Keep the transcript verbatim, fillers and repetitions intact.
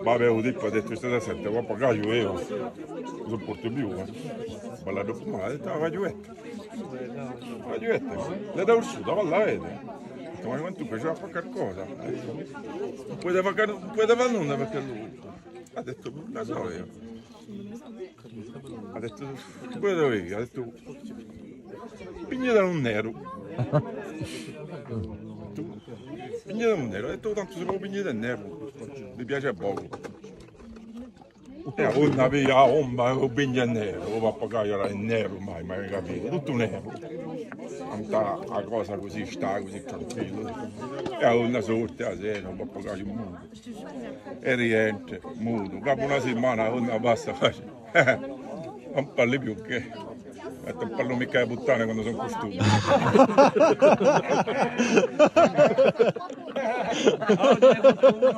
Vabbè, u tippu hà dettu: «State à sente, pappagallu eiu ùn sopportu più, eh.» Balla troppu male, hà dettu: «Ah, vogliu vede. Vogliu vede.» L'hà ursuta, valla à vede. Hà dettu: «Ma quantunque ci vole à fà qualcosa.» Ùn pudete fà, ùn pudete fà nunda perchè ellu hà dettu: «Ùn la sò eiu.» Hà dettu: «Chì pudete avè?» Hà dettu: «Pignete un neru.» Pignete un neru. Hà dettu: «Tantu s'è vo pignete un neru, mi piace pocu.» È avà ùn avia a bomba, u pignu neru, u pappagallu era neru, mai, mai capitu, tuttu neru. Quanta a cosa cusì stà, cusì tranquillu. È avà una sorte, a sera, u pappagallu mutu. È rientre, mutu. Capu una settimana, ùn basta, face: «Ùn parli più chè.» Hà dettu: «Ùn parlu micca di puttane quandu sò in custume.»